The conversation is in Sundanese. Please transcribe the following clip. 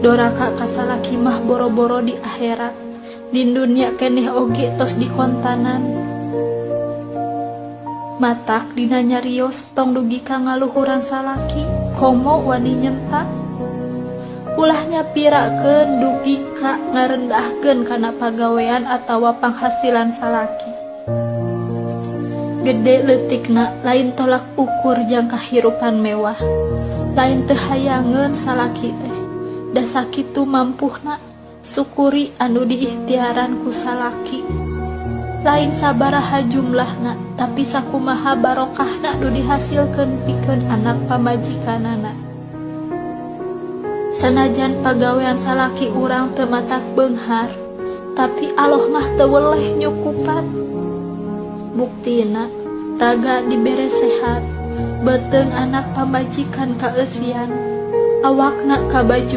Doraka ka salaki mah boro-boro di akhirat, di dunya keneh oge tos dikontanan. Matak dina nyarios tong dugi ka ngaluhuran salaki, komo wani nyenta. Ulah nyapirakeun dugi ka ngarendahkeun kana pagawean atawa panghasilan salaki. Gede leutikna lain tolak ukur jang kahirupan mewah. Lain teu hayangeun salaki teh, da sakitu mampuhna, sukuri anu diikhtiaran ku salaki. Lain sabaraha jumlahna, tapi sakumaha barokahna nu dihasilkeun pikeun anak pamajikanana. Sanajan pagawean salaki urang teu matak beunghar, tapi Allah mah teu weleh nyukupan. Buktina, raga dibere sehat, beuteung anak pamajikan kaeusian, awakna kabaju.